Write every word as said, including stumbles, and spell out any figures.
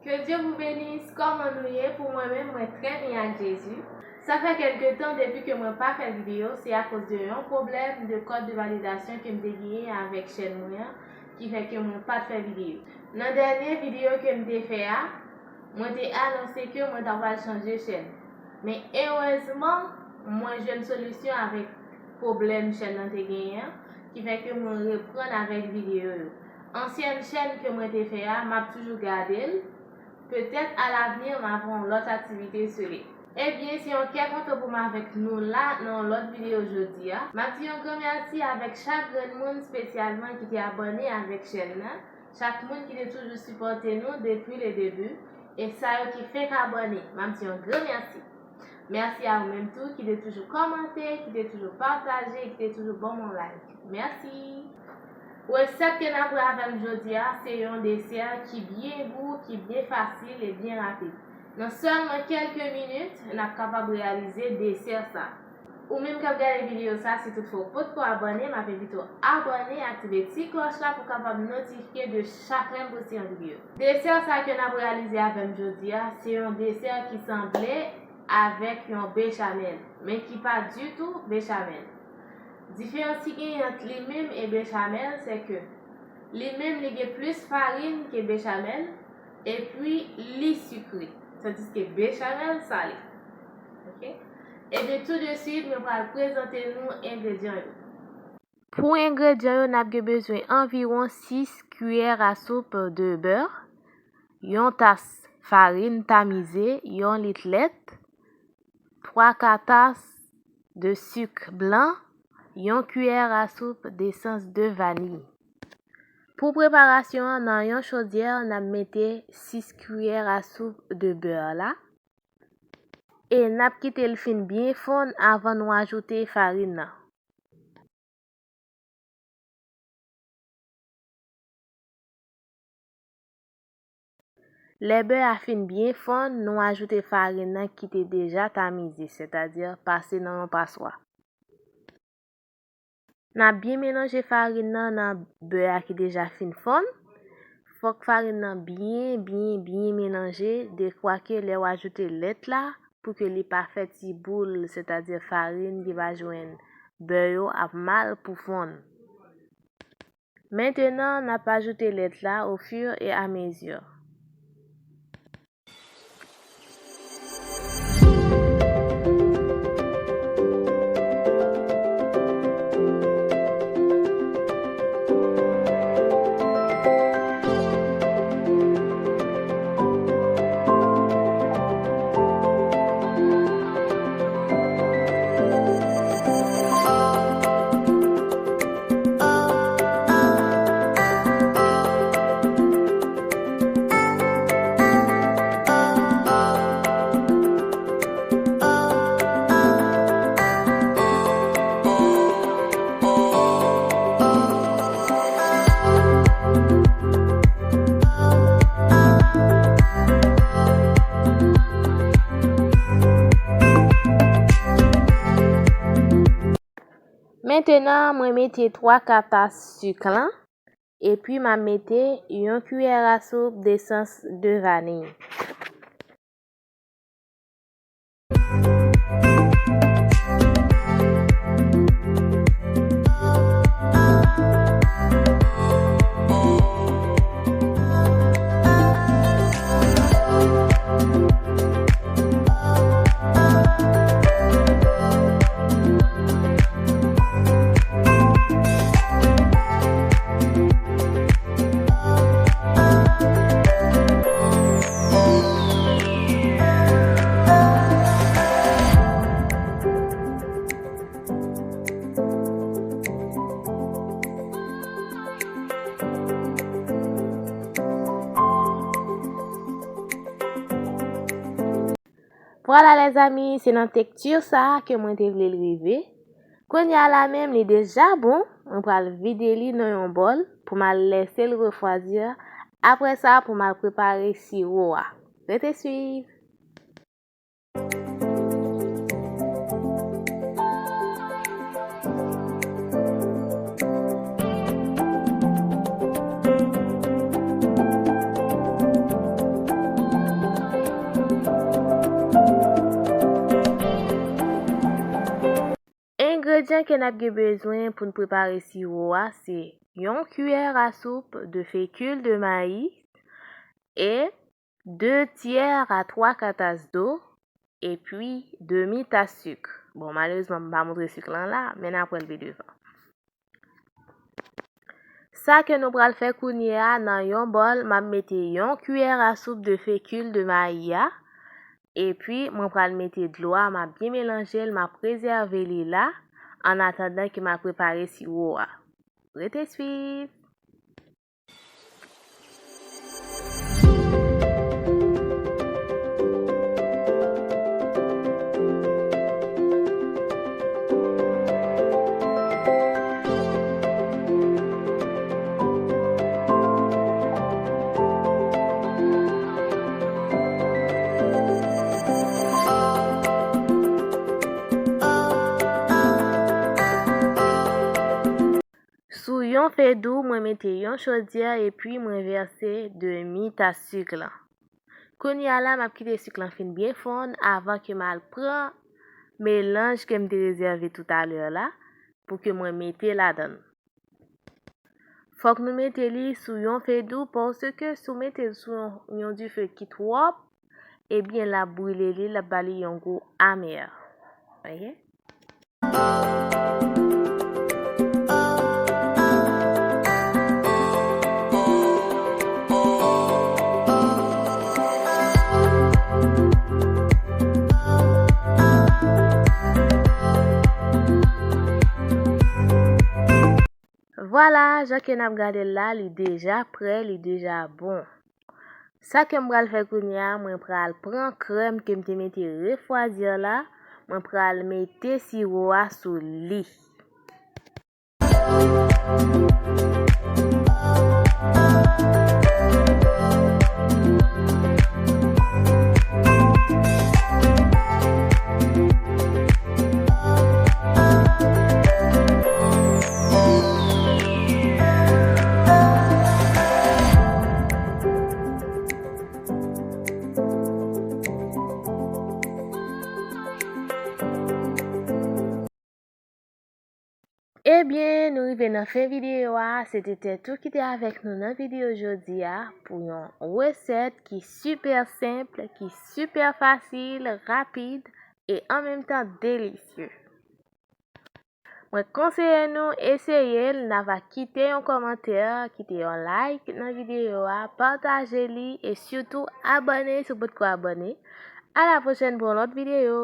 Que Dieu vous bénisse, kòman nou ye? Pou mwen menm, mwen trè byen ak Jezi. Sa fè kèlke tan depi ke mwen pa fè videyo, se akoz de yon pwoblèm de kòd de validasyon ke m te genyen avèk chèn mwen an, ki fè ke mwen pa t fè videyo. Nan dènye videyo ke m te fè a, mwen te anonse ke mwen ta pral chanje chèn. Men erezman, mwen jwenn solisyon avèk pwoblèm chèn nan te genyen an, ki fè ke mwen reprann avèk videyo yo. Ansyèn chèn ke mwen te fè a, m ap toujou gade l. Petèt, alavni, m ap fè yon lòt aktivite sou li. Ebyen, se yon kè kontan pou m avèk nou la nan yon lòt videyo jodi a. M ap di yon gran mèsi avèk chak grenn moun, espesyalman ki te abòne avèk chèn nan. Chak moun ki te toujou sipòte nou depi le debi, e sa yo ki fenk abòne, m ap di yon gran mèsi. Mèsi a ou menm tou ki te toujou kòmante, ki te toujou pataje, ki te toujou ban m yon like. Mèsi. Resèt ke n ap wè avè m jodi a, se yon desè ki byen gou, ki byen fasil e byen rapid. Nan sèlman kèlke minit, n ap kapab reyalize desè sa. Ou menm k ap gade videyo sa, si toutfwa w potko abòne, m ap envite w abòne, aktive ti klòch la pou w kapab notifye de chak lè m poste yon videyo. Desè sa ke n ap reyalize avè m jodi a, se yon desè ki sanble avèk yon bechamèl, men ki pa ditou bechamèl. Diferans ki genyen ant li menm e bechamèl, se ke li menm li gen plis farin ke bechamèl, epi li sikre, tandiske bechamèl sale. Oke? Ebyen, tou de swit, mwen pral prezante nou engredyan yo. Pou engredyan yo, n ap gen bezwen anviwon sis kiyè a soup de bè, yon tas farin tamize, yon lit lèt, twa ka tas de sik blan, yon kiyè a soup desans de vaniy. Pou preparasyon an, nan yon chodyè, n ap mete sis kiyè a soup de bè la e n ap kite l fin byen fonn avan nou ajoute farin nan. Lè bè a fin byen fonn, nou ajoute farin nan ki te deja tamize, sètadi pase nan yon paswa. N ap byen melanje farin nan nan bè a ki deja fin fonn. Fòk farin nan byen, byen, byen melanje, dekwa ke lè w ajoute lèt la, pou ke li pa fè ti boul, sètadi farin ki pa jwenn bè yo ap mal pou fonn. Mentenan, n ap ajoute lèt la au fur et à mesure. Mentenan, mwen mete twa ka tas sik lan, epi m a mete yon kiyè a soup desans de vaniy. Vwala lèzanmi, se nan tekti sa a ke mwen te vle l rive. Kounye a la menm, li deja bon. Mwen pral vide li nan yon bòl pou m al lèse l refwadi. Apre sa, pou m al prepare siwo a. Rete swiv! Engredyan ke n ap gen bezwen pou n prepare siwo a, se yon kiyè a soup de fécule de maïs e de tyè a twa ka tas dlo, epi demi tas sik. Bon, malerezman, m pa montre sik lan la, men n ap wè l pi devan. Sa ke nou pral fè kounye a, nan yon bòl, m ap mete yon kiyè a soup de fécule de maïs a, epi mwen pral mete dlo a, m ap byen melanje l, m ap rezève li la, an atandan ke m ap prepare siwo a. Rete swiv! Sou yon fedou, mwen mete yon chodyè epi mwen vèse demi tas sik lan. Kounye a la, m ap kite sik lan fin byen fonn avan ke m al pran melanj ke m te rezève toutalè la pou ke mwen mete ladan l. Fòk nou mete li sou yon fedou, paske si w mete l sou yon, yon dife ki twòp, ebyen, l ap brile li, l ap ba li yon gou amè. Oke? Vwala, jan ke n ap gade l la, li deja prè, li deja bon. Sa ke m pral fè kounye a, mwen pral pran krèm ke m te mete refwadi la, mwen pral mete siwo a sou li. Ebyen, nou rive nan fen videyo a. Se te Tètou ki te avèk nou nan videyo jodi a pou yon resèt ki sipè senp, ki sipè fasil, rapid e an menm tan delisye. Mwen konseye nou eseye l, n a va kite yon kòmantè, kite yon like nan videyo a, pataje li e sitou abòne si w potko abòne. A la pwochèn pou yon lòt videyo.